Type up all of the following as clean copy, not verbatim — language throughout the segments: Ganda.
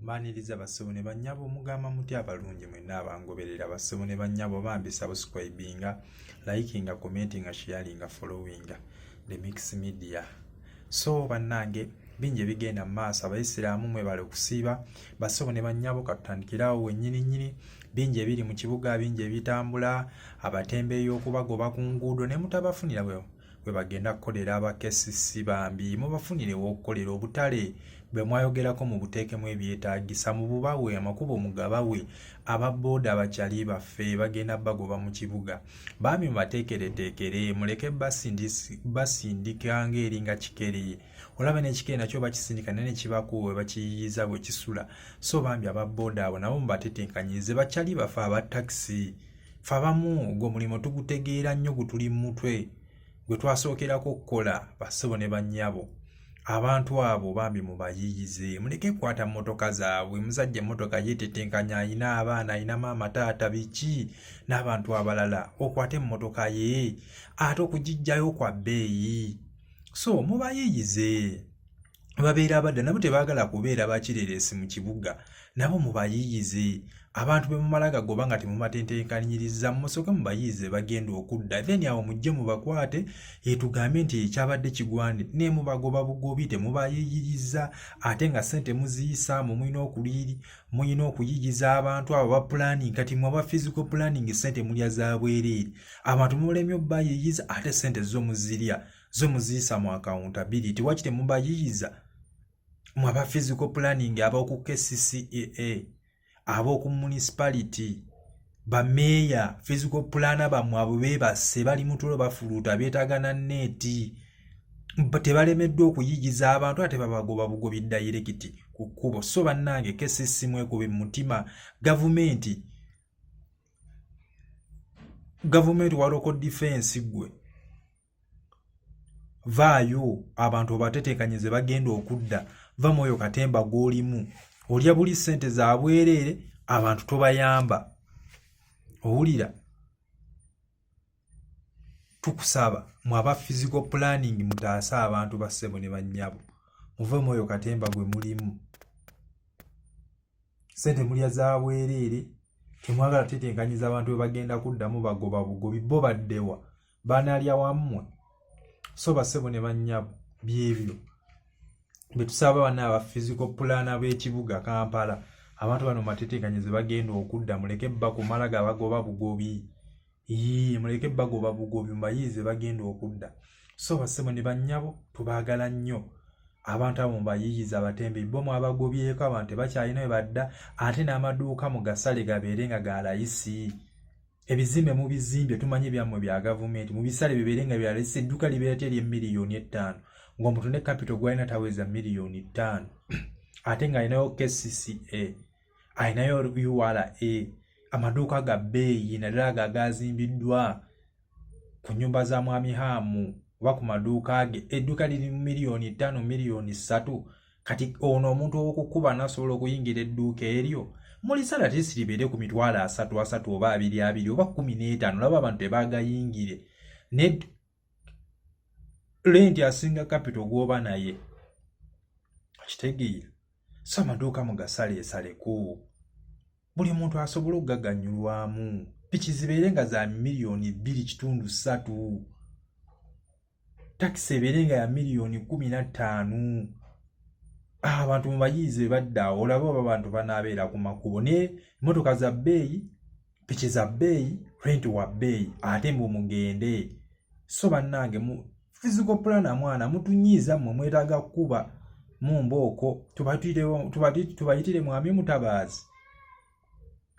Mbaniriza bassebo ne bannyabo, mugamba mutya abalungi mwenna abangoberera? Bassebo ne bannyabo, bambi subscribinga, likinga, commentinga, sharinga, followinga The Mix Media. So bannange, bingi ebigenda mu maaso. Abayisiraamu mwebale okusiiba. Bassebo ne bannyabo, katutandikirawo wennyini nnyini. Bingi ebiri mu kibuga, bingi ebitambula. Abatembeeyi okubagoba ku nguudo ne mutabafunira bwe bwe bagenda kukolera. Aba KCC, bambi mubafunire w'okukolera. Obutale bwe mwayogerako mu buteekemu ebyetaagisa, mu bubawe. Amakubo mugabawe. Aba booda, abakyali baffe bagenda bagoba mu kibuga. Bambi mubateekereteekere, muleke basindika ng'eringa kikere. Olaba n'ekikere nakyo bakisindika naye nekibaku we bakiyiyiza bwe kisula. So bambi aba booda abo nabo mubatetenkanyirize. Bakyali baffe aba takisi, fe abamu gwe omulimu tugutegeera nnyo, gutuli mu mutwe, gwe twasookerako okukola. Bassebo ne bannyabo, abantu abo bambi mubayiyize, muleke kukwata mmotoka zaabwe. Musajja emmotoka yeetetenkanya, ayina abaana, ayina maama, taata, biki n'abantu abalala, okwate emmotoka ye ate okugiggyayo kwa bbeeyi. So mubayiyize, babeera abadda nabo tebaagala kubeera bakireresi mu kibuga, nabo mubayiyize. Abantu be mumala gagoba nga temubatentenkanyiriza, musooke mubayiyize bagenda okudda, then awo mujje mubakwate etugambe nti ekyabadde kigwane. Ne mubagoba bugobi, temubayiyiriza, ate nga ssente muziyisaamu. Mulina okuliiri, mulina okuyiyiza abantu abo ba planning. Kati mwe aba physical planning, ssente mulya za bwereere. Abantu mulemye obbayiyiza, ate ssente zo muzirya, zo muziyisa mu accountability. Waki temubayiyiza mwe aba physical planning, ab'oku KCCA, ab'oku municipality, bameeya, physical planner bammwe? Abo beebase, bali mutulo, bafuluuta, beetaaga na neeti. Tebalemeddwa okuyigiza abantu, ate babagoba bugobi direct ku kkubo. So bannange, KCC, mwekube mu mutima. Gavumenti, gavumenti wa local defense, ggwe vaayo abantu obateteekanyize bagenda okudda. Va mu oyo katemba gw'olimu, olya buli ssente za bwereere, abantu tobayamba. Owulira? Tukusaba mwe aba physical planning, mutaase abantu. Bassebo ne bannyabo, muve mu oyo katemba gwe mulimu. Ssente mulya za bwereere, temwagala tetenkanyiza abantu bwe bagenda kuddamu, bagoba bugobi. Bo baddewa? Banaalya wammwe? So bassebo ne bannyabo, byebyo betusaba banna aba physical planner b'ekibuga Kampala. Abantu bano mateteekanyize bagenda okudda, muleke bakumala gabagoba bugobi. Ii, muleke bagoba bugobi, mubayiize bagenda okudda. So bassebo ne bannyabo, tubaagala nnyo. Abantu abo mubayiiyize. Abatembeeyi bo mwabagobyeko, abantu tebakyalina we badda. Ate n'amaduuka mugasale gabeere nga ga layisi. Ebizimbe mubizimbye, tumanyi byammwe bya gavumenti, mubisale bibeere nga bya layisi. Edduuka libeera ty ery'emiliyoni 5, ng'omuntu ne capital gwalina taweza miliyoni 5, ate ng'alinayo KCCA, alinayo URA. Amaduuka ga bbeeyi, naddala ago agazimbiddwa ku nnyumba za Mwami Haamu oba ku maduuka ge. Edduuka liri mu miliyoni 5, miliyoni 3. Kati ono omuntu ow'okukuba nasobola okuyingira edduuka eryo? Mulisala tisi libeere ku 30,000 asatu oba abiri abiri oba 15. Laba abantu tebagayingire ne renti asinga capital gw'oba naye, okitegeera? So amaduuka mugasaleesaleko, buli muntu asobole okugaganyulwamu. Piki zibeere nga za miliyoni 2.3, takisi ebeere nga ya miliyoni 15. Abantu mubayiize badde awo, olabe oba abantu banaabeera ku makubo. Naye emmotoka za bbeeyi, piki za bbeeyi, renti wa bbeeyi, ate mbu mugende. So bannange, mu physical planner, mwana mutunyiiza mmwe, mwetaaga kukuba mu mbooko. Tubayitire Mwami Mutabaazi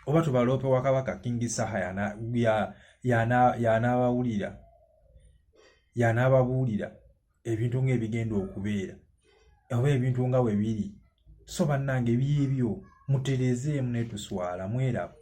oba tubaloope wa Kabaka King Saha, y'anaabawulira, y'anaababuulira ebintu ng'ebigenda okubeera oba ebintu nga bwe biri. So bannange, byebyo, mutereezeemu netuswala, mweraba.